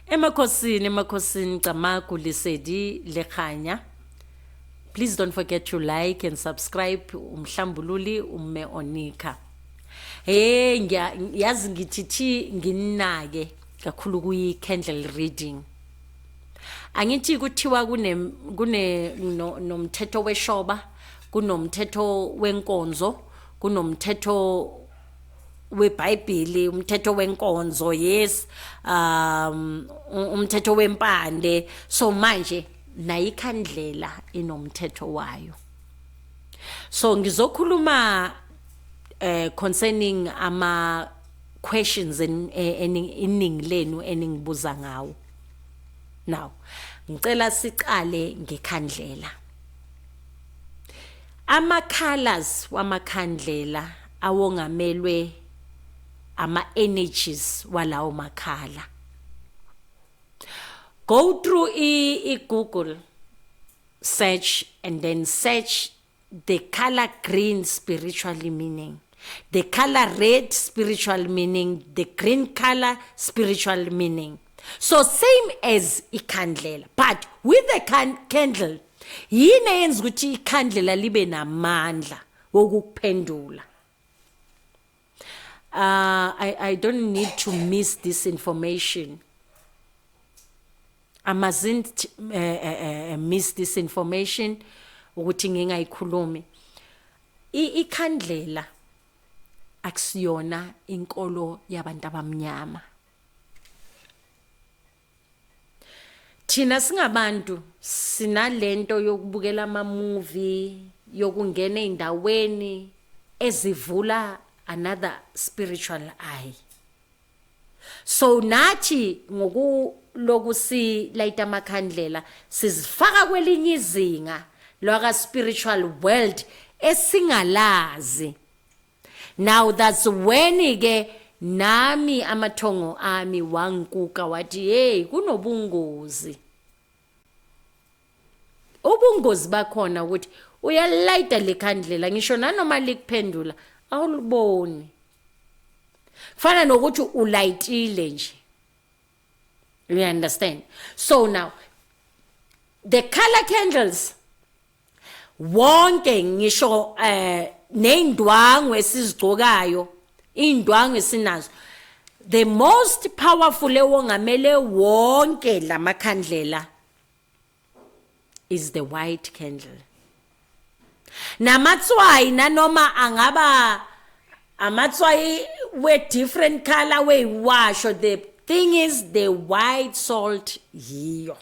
Emakhosini, emakhosini, Camagu, Lesedi, Lekhanya. Please don't forget to like and subscribe umhlambululi umme Onika. Hey, ngiya yazi ngithi thi nginake kakhulu kuyi candle reading. Angithi kuthiwa kune kune nomthetho weshoba, kunomthetho wenkonzo, kunomthetho weBhayibheli, umthetho wenkonzo, yes, umthetho wempande. So manje nayo ikhandlela inomthetho wayo. So ngizokhuluma concerning ama questions iningi lenu eningibuza ngawo. Now ngicela siqale ngekhandlela. Ama colors wamakhandlela awongamelwe ama energies walawo makhala. Go through i Google search and then search the color green spiritually meaning, the color red spiritual meaning, the green color spiritual meaning. So same as ikhandlela, but with the candle, yini eyenza ukuthi ikhandlela libe namandla wokukuphendula? I don't need to miss this information. I mustn't miss this information ukuthi ngingayikhulumi. Ikhandlela akusiyona inkolo yabantu abamnyama. Thina singabantu sinalento yokubukela ama movie, yokungena eindaweni ezivula another spiritual eye. So nathi ngokuloku silayita amakhandlela sizifaka kwelinye izinga lwaka spiritual world esingalazi. Now that's when ke nami amathongo ami wangikuka wathi, hey, kunobungozi. Ubungozi bakhona ukuthi uyalayita lekhandlela, ngisho nanoma likuphendula awuliboni. Kufana nokuthi ulayitile nje. You understand? So now the color candles wonke, ngisho neyindwangu esizigcokayo, indwangu esinazo, the most powerful ewongamele wonke lamakhandlela is the white candle. Namatswayi, nanoma angaba amatswayi we different color weyiwasho, the thing is the white salt yiyo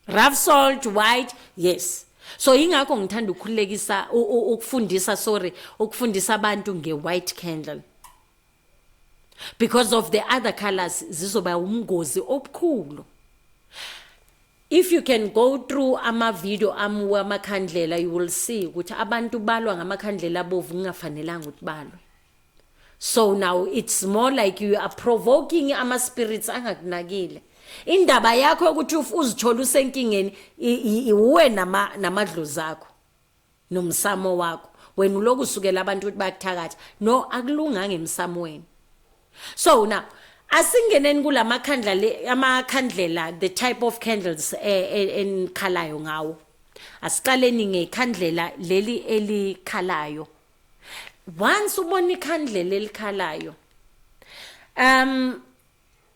rough salt white, yes. So ingakho ngithanda ukukhulekisa, ukufundisa, sorry, ukufundisa abantu nge-white candle, because of the other colors zizoba umngozi obukhulu. If you can go through ama video ami wamakhandlela, you will see ukuthi abantu balwa ngamakhandlela abovu kungafanelanga ukuthi balwe. So now it's more like you are provoking ama spirits angakunakile. Indaba yakho ukuthi uzithola usenkingeni iwe namadlozi akho nomsamo wakho. Wena uloku usukela abantu ukuthi bayakuthakatha. No, akulunganga emsamweni. So now asingeneni kulamakhandla le, amakhandlela, the type of candles enikhalayo ngawo. Asiqaleni ngekhandlela leli elikhalayo. Once ubona ikhandlela elikhalayo,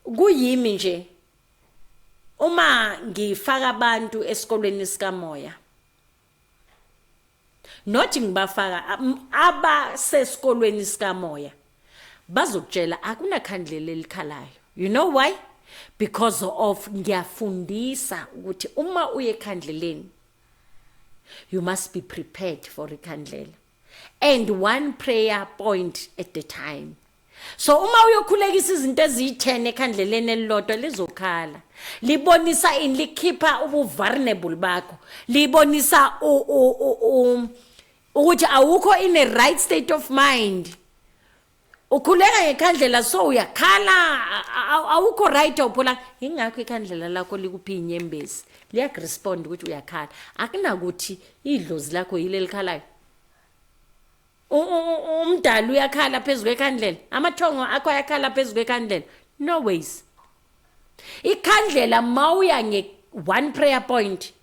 kuyimi nje uma ngifaka abantu esikolweni sikamoya, not ngibafaka, abasesikolweni sikamoya bazokutshela akunakhandlela elikhalayo. You know why? Because of ngiyafundisa ukuthi uma uye ekhandleleni, you must be prepared for ikhandlela and one prayer point at a time. So uma uyokhulekisa izinto eziyi-10 ekhandleleni elilodwa, lizokhala. Libonisa ini? Likhipha ubu-vulnerable bakho, libonisa ukuthi awukho in a right state of mind. Ukhuleka ngekhandlela, so uyakhala, awukho right, awuphola. Ingakho ikhandlela lakho likuphi inyembezi, liyakurespond ukuthi uyakhala. Akunakuthi idlozi lakho yile likhalayo. Umdali uyakhala phezu kwekhandlela, amathongo akho ayakhala phezu kwekhandlela? No ways. Ikhandlela mawuya nge one prayer point,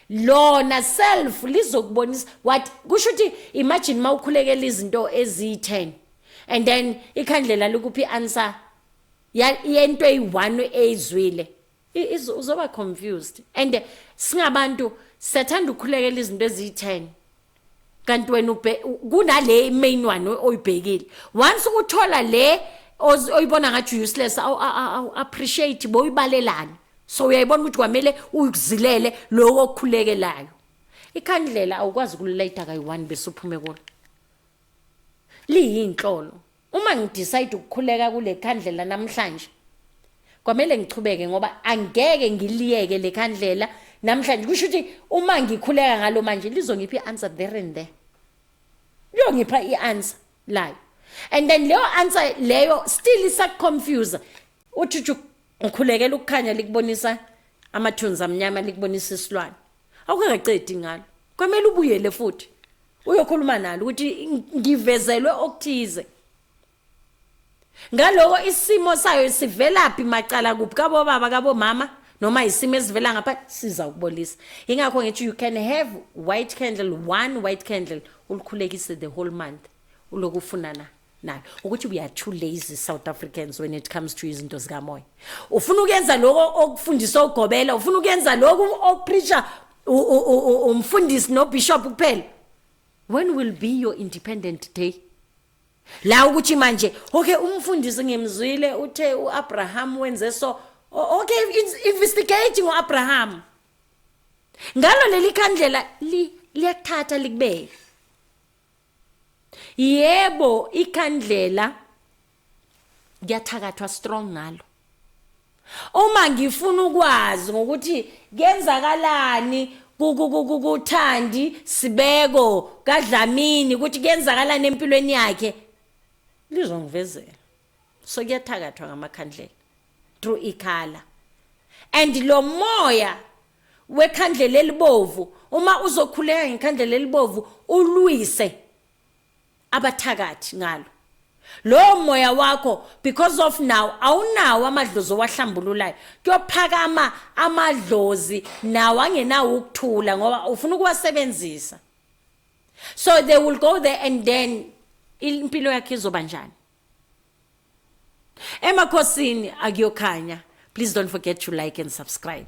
lona self lizokubonisa what kusho ukuthi. Imagine mawukhulekela izinto eziyi-10 and then ikhandlela likuphi i-answer yento eyi-one eyizwile. Uzoba confused. And singabantu siyathanda ukukhulekela izinto eziyi-10, kanti wena kunale main one oyibhekile. Once uthola le oyibona ngathi useless, awu appreciate boyibalelana. So uyayibona ukuthi kwamele uyikuzilele lokho okukhulekelayo. Ikhandlela awukwazi ukulilayita kayi-one bese uphume kulo, liyinhlolo. Uma ngidecide ukukhuleka kule khandlela namhlanje, kwamele ngichubeke, ngoba angeke ngiliyeke le khandlela namhlanje. Kusho ukuthi uma ngikhuleka ngalo manje, lizongipha i-answer there and there, liyongipha i-answer layo. And then leyo answer leyo still isakuconfuse. Uthi uthi ukhulekela ukukhanya, likubonisa amathunzi amnyama, likubonisa isilwane. Awukakacedi ngalo, kwamele ubuyele futhi uyokhuluma nalo ukuthi ngivezelwe okuthize. Ngaloko isimo sayo sivelaphi, macala kuphi, kabo baba, kabo mama, noma isimo esivela ngapha, siza ukubolisa. Ingakho ngithi you can have white candle, one white candle, ulikhulekise the whole month, uloku ufunana nalo. Ukuthi we are too lazy, South Africans, when it comes to izinto zikamoya. Ufuna ukuyenza lokho okufundiswa ugobela, ufuna ukuyenza lokho okupreacha umfundisi nobishop kuphela. When will be your independent day la ukuthi manje, okay, umfundisi ngimzwile uthe uAbraham wenze so, okay, investigate ngoAbraham ngalo leli khandlela liyakuthatha likubeke. Yebo, ikhandlela kuyathakathwa strong ngalo. Uma ngifuna ukwazi ngokuthi kuyenzakalani kuThandi Sibeko kaDlamini, ukuthi kuyenzakalani empilweni yakhe, lizongivezela. So kuyathakathwa ngamakhandlela through ikhala. And lo moya wekhandlela elibovu, uma uzokhuleka ngekhandlela elibovu, ulwise abathakathi ngalo lowo moya wakho, because of now awunawo amadlozi owahlambululayo, kuyophakama amadlozi nawo angenawo ukuthula ngoba ufuna ukuwasebenzisa. So they will go there and then impilo yakhe izoba njani? Emakhosini akuyokhanya. Please don't forget to like and subscribe.